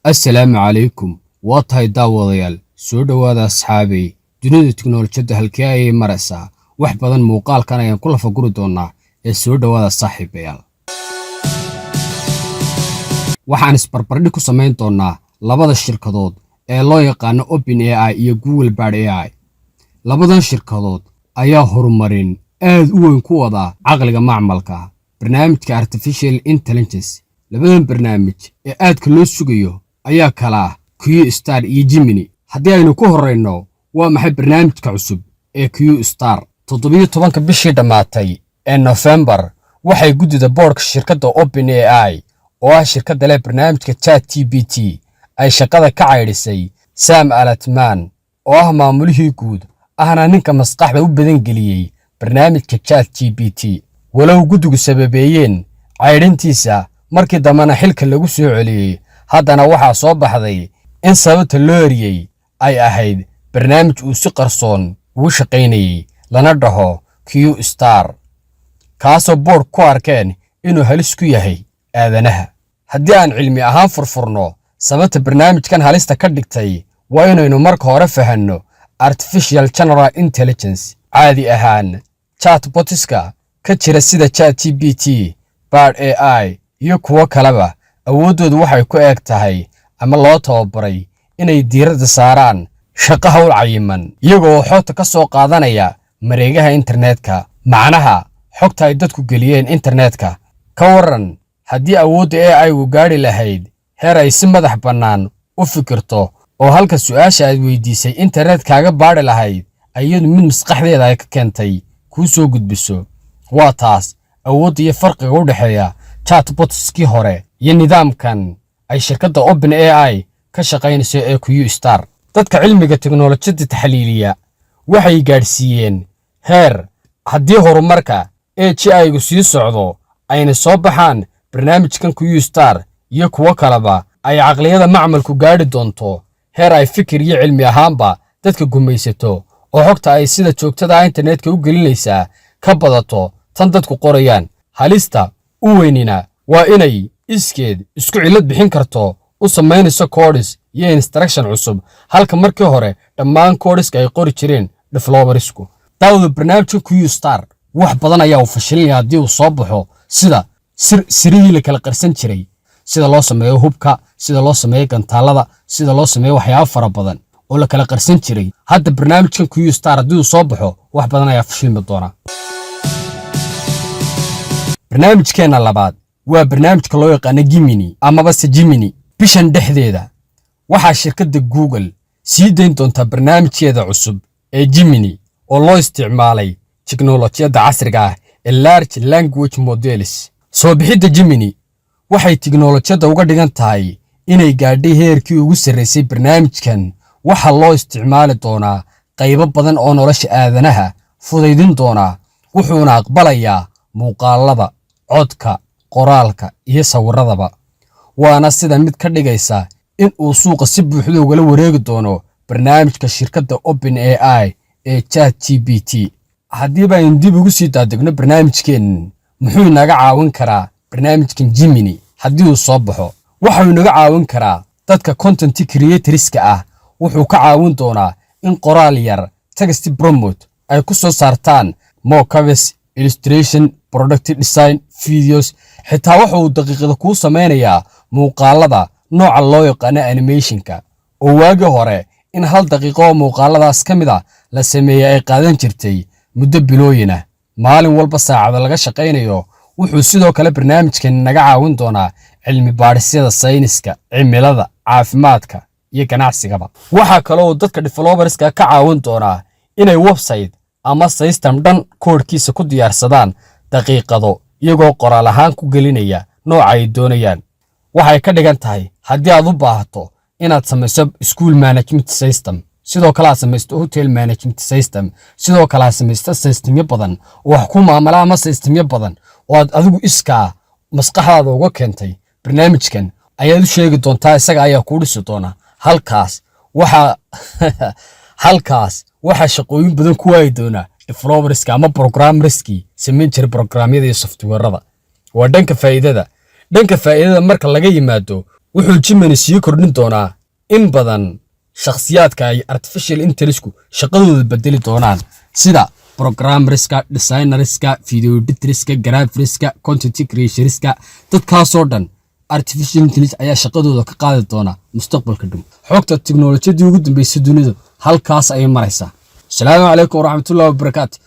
Assalaamu calaykum. Waa tahay daawadayaal, soo dhowaada asxaabay. Dunida tiknoolajiyadda halkee ayay maraysaa? Wax badan muuqaalkan ayaan ku lafaguri doonaa ee soo dhowaada, saaxiibayaal. Waxaan isbarbardhig ku samayn doonaa labada shirkadood ee loo yaqaano Open AI iyo Google Bard AI. Labadan shirkadood ayaa horumarin aad u weyn ku wada caqliga macmalka, barnaamijka artificial intelligence. Labadan barnaamij ee aadka loo sugayo ayaa kala ah Q Star iyo Gemini. Haddii aynu ku horrayno, waa maxay barnaamijka cusub ee Q Star? 17-ka bishii dhammaatay ee Nofembar waxay guddida boardka shirkadda Open AI, oo ah shirkadda leh barnaamijka Chat GPT, ay shaqada ka caydhisay Sam Altman, oo ah maamulihii guud ahna ninka maskaxda u badan geliyey barnaamijka Chat GPT. Walow guddigu sababeeyeen caydhintiisa, markii dambena xilka lagu soo celiyey, haddana waxaa soo baxday in sababta loo eriyey ay ahayd barnaamij uu si qarsoon ugu shaqaynayey, lana dhaho Q Star, kaasoo board ku arkeen inuu halis ku yahay aadanaha. Haddii aan cilmi ahaan furfurno sababta barnaamijkan halista ka dhigtay, waa inaynu marka hore fahanno artificial general intelligence. Caadi ahaan chatbotiska ka jira sida Chat GPT, Bard AI iyo kuwo kaleba, awooddoodu waxay ku eg tahay ama loo tababaray inay diiradda saaraan shaqo hawl cayiman, iyagoo xogta ka soo qaadanaya mareegaha internetka, macnaha xogta ay dadku geliyeen internetka. Ka waran haddii awoodda AI-gu gaadhi lahayd heer ay si madax bannaan u fikirto, oo halka su'aasha aad weydiisay internet kaaga baadhi lahayd, iyadu mid maskaxdeeda ay ka keentay kuu soo gudbiso? Waa taas awoodda iyo farqiga u dhexeeya chatbotskii hore iyo nidaamkan ay shirkadda Open AI ka shaqaynayso ee Q Star. Dadka cilmiga teknolojiyadda taxliiliya waxay gaadhsiiyeen heer haddii horumarka AI-gu sii socdo, ayna soo baxaan barnaamijkan Q Star iyo kuwo kaleba, ay caqliyada macmalku gaadhi doonto heer ay fikir iyo cilmi ahaanba dadka gumaysato, oo xogta ay sida joogtada internetka u gelinaysaa ka badato tan dadku qorayaan. Halista u weynina waa inay iskeed isku cillad bixin karto, u samaynayso codes iyo instruction cusub, halka markii hore dhammaan codeska ay qori jireen developersku. Daawada, barnaamijka Q Star wax badan ayaa uu fashilinaya haddii uu soo baxo, sida sirihii la kala qarsan jiray, sida loo sameeyo hubka, sida loo sameeyo gantaalada, sida loo sameeyo waxyaabo fara badan oo la kala qarsan jiray. Hadda barnaamijkan Q Star haddii uu soo baxo, wax badan ayaa fashilmi doona. Barnaamijkeenna labaad waa barnaamijka loo yaqaano Gemini amaba se Gemini. Bishan dhexdeeda waxaa shirkadda Google sii dayn doontaa barnaamijkeeda cusub ee Gemini, oo loo isticmaalay tiknolojiyadda casriga ah ee large language models. Soo bixidda Gemini waxay tiknolojiyadda uga dhigan tahay inay gaadhay heerkii ugu sarraysay. Barnaamijkan waxaa loo isticmaali doonaa qaybo badan oo nolosha aadanaha fudaydin doonaa, wuxuuna aqbalayaa muuqaalada, codka, qoraalka iyo sawirradaba. Waana sida mid ka dhigaysa in uu suuqa si buuxda ugala wareegi doono barnaamijka shirkadda Open AI ee Chat GPT. Haddiiba aynu dib ugu sii daadegno barnaamijkeennan, muxuu inaga caawin karaa barnaamijkan Gemini haddii uu soo baxo? Waxau inaga caawin karaa dadka content creatorska ah. Wuxuu ka caawin doonaa in qoraal yar, text prompt, ay ku soo saartaan mockups, illustration, product design, videos. Xitaa waxa uu daqiiqada kuu samaynayaa muuqaalada nooca loo yaqaano animationka, oo waagii hore in hal daqiiqo oo muuqaaladaas ka mid a la sameeyey ay qaadan jirtay muddo bilooyin ah, maalin walba saacado laga shaqaynayo. Wuxuu sidoo kale barnaamijkan naga caawin doonaa cilmi baadhisyada sayniska, cimilada, caafimaadka iyo ganacsigaba. Waxaa kaloo dadka developerska ka caawin doonaa inay website ama system dhan koodhkiisa ku diyaarsadaan daqiiqado, iyagoo qoraal ahaan ku gelinaya nooca ay doonayaan. Waxay ka dhigan tahay haddii aad u baahato inaad samayso school management system, sidoo kale aad samaysto hotel management system, sidoo kale aad samaysto systemyo badan oo wax ku maamula ama systemyo badan oo aad adigu iskaa maskaxdaada uga keentay, barnaamijkan ayaad u sheegi doontaa, isaga ayaa kuu dhisi doona. Halkaas waxaa shaqooyin badan ku waayi doonaa developerska ama programmerskii samayn jiray programyada iyo softwarada. Waa dhanka faa'iidada. Dhanka faa'iidada marka laga yimaado Wuxuu Gemini sii kordhin doonaa in badan shakhsiyaadka ay artificial intelligence-ku shaqadooda bedeli doonaan, sida programmerska, designerska, video editorska, graphics-ka, content creatorska. Dadkaasoo dhan artificial intelligence ayaa shaqadooda ka qaadi doona mustaqbalka dhow. Xogta tiknolojiyadii ugu dambeysay dunidu halkaas ayay maraysaa. Asalaamu calaykum waraxmatullahi wabarakaatu.